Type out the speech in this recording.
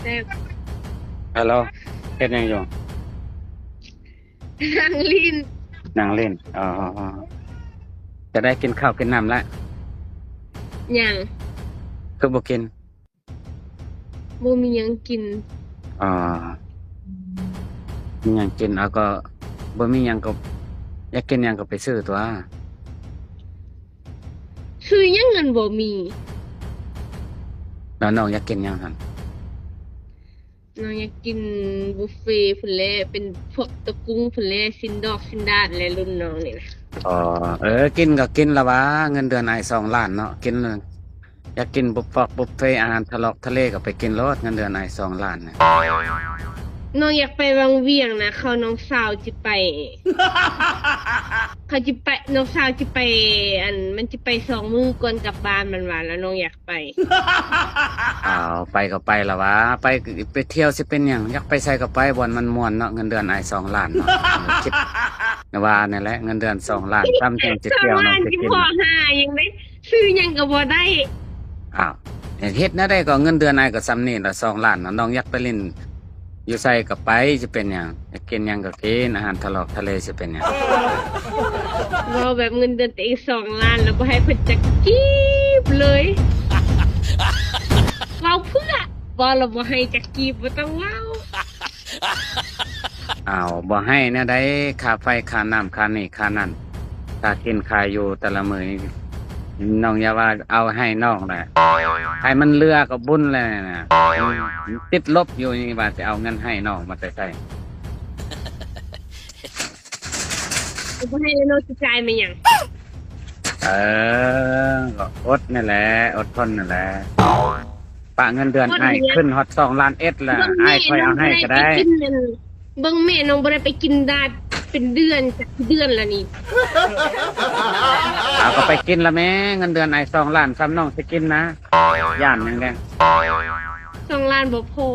ແຊບ. ຮັລໂຫຼ ເຮັດຫຍັງຢູ່? ນັ່ງຫຼິ້ນ. ນັ່ງຫຼິ້ນ. ອໍ ຈະໄດ້ກິນເຂົ້າກິນນ້ຳລະ? ຍັງ. ຄືບໍ່ກິນ? ບໍ່ມີຫຍັງກິນ. ອໍ ມີຫຍັງກິນ ເອົາ ກໍບໍ່ມີຫຍັງ ກໍຢາກກິນຫຍັງກໍໄປຊື້ຕົວະ. ຊື້ຫຍັງຫັ້ນບໍ່ມີ. ແລ້ວນ້ອງຢາກກິນຫຍັງຫັ້ນ? ນ້ອງຢາກກິນບຸບເຟພຸ້ນແຫຼະ ເປັນພວກຕົວກຸ້ງພຸ້ນແຫຼະ ຊີ້ນດອກຊີ້ນດາດແຫຼະ ລຸ້ນນ້ອງນີ້ນະ. ອໍ ເອີ ກິນກໍກິນລະຫວາ ເງິນເດືອນອ້າຍສອງລ້ານເນາະ ກິນ ຢາກກິນບຸບຟອກບຸບເຟ ອາຫານທະລອກທະເລກໍໄປກິນໂລດ ເງິນເດືອນອ້າຍສອງລ້ານນະ. ນ້ອງຢາກໄປວັງວຽງນະ ເຂົານ້ອງສາວຊິໄປ ເຂົາຊິໄປ ນ້ອງສາວຊິໄປ ອັນ ມັນຊິໄປສອງມື້ກ່ອນກັບບ້ານມັນວ່າ ແລ້ວນ້ອງຢາກໄປ. ອ້າວ ໄປກໍໄປລະຫວາ ໄປ ໄປທ່ຽວຊິເປັນຫຍັງ ຢາກໄປໃສກໍໄປ ບ່ອນມັນມ່ວນເນາະ ເງິນເດືອນອ້າຍສອງລ້ານເນາະ ຄິດ ວ່ານັ້ນແຫຼະ ເງິນເດືອນສອງລ້ານ ຊ້ຳຈັ່ງຊິທ່ຽວເນາະ ຊິກິນ ຫາຫຍັງໄດ້ ຊື້ຫຍັງກໍບໍ່ໄດ້. ອ້າວ ເຮັດແນວໃດກໍເງິນເດືອນອ້າຍກໍສ່ຳນີ້ລະ ສອງລ້ານນະ ນ້ອງຢາກໄປຫຼິ້ນຢູ່ໃສກໍໄປ ຊິເປັນຫຍັງ ຢາກກິນຫຍັງກໍກິນ ອາຫານທະລອກທະເລຊິເປັນຫຍັງ. ເວົ້າແບບເງິນເດືອນຕົວເອງສອງລ້ານ ແລ້ວບໍ່ໃຫ້ເພິ່ນຈັກກີບເລີຍ ເວົ້າເພື່ອ ເວົ້າແລ້ວບໍ່ໃຫ້ຈັກກີບ ບໍ່ຕ້ອງເວົ້າ. ອ້າວ ບໍ່ໃຫ້ແນວໃດ ຄ່າໄຟ ຄ່ານ້ຳ ຄ່ານີ້ ຄ່ານັ້ນ ຄ່າກິນ ຄ່າຢູ່ແຕ່ລະມື້ນີ້ ນ້ອງຢ່າວ່າເອົາໃຫ້ນ້ອງແຫຼະ ໃຫ້ມັນເຫຼືອກໍບຸນແລ້ວນະ ຕິດລົບຢູ່ນີ້ ວ່າຊິເອົາເງິນໃຫ້ນ້ອງມາແຕ່ໃສ? ບໍ່ໃຫ້ແລ້ວນ້ອງຊິຈ່າຍມາຫຍັງ? ເອີ ກໍອົດນີ້ແຫຼະ ອົດທົນນີ້ແຫຼະ. ປະເງິນເດືອນອ້າຍຂຶ້ນຮອດສອງລ້ານເອັດລະ ອ້າຍຄ່ອຍເອົາໃຫ້ກໍໄດ້. ເບິ່ງແມ່ ນ້ອງບໍ່ໄດ້ໄປກິນດາດເປັນເດືອນ ຈັກເດືອນລະນີ້. ເອົາ ກໍໄປກິນລະແມ້ ເງິນເດືອນອ້າຍສອງລ້ານ ສ່ຳນ້ອງຊິກິນນະ ຢ້ານຫຍັງແດ່? ສອງລ້ານບໍ່ພໍ.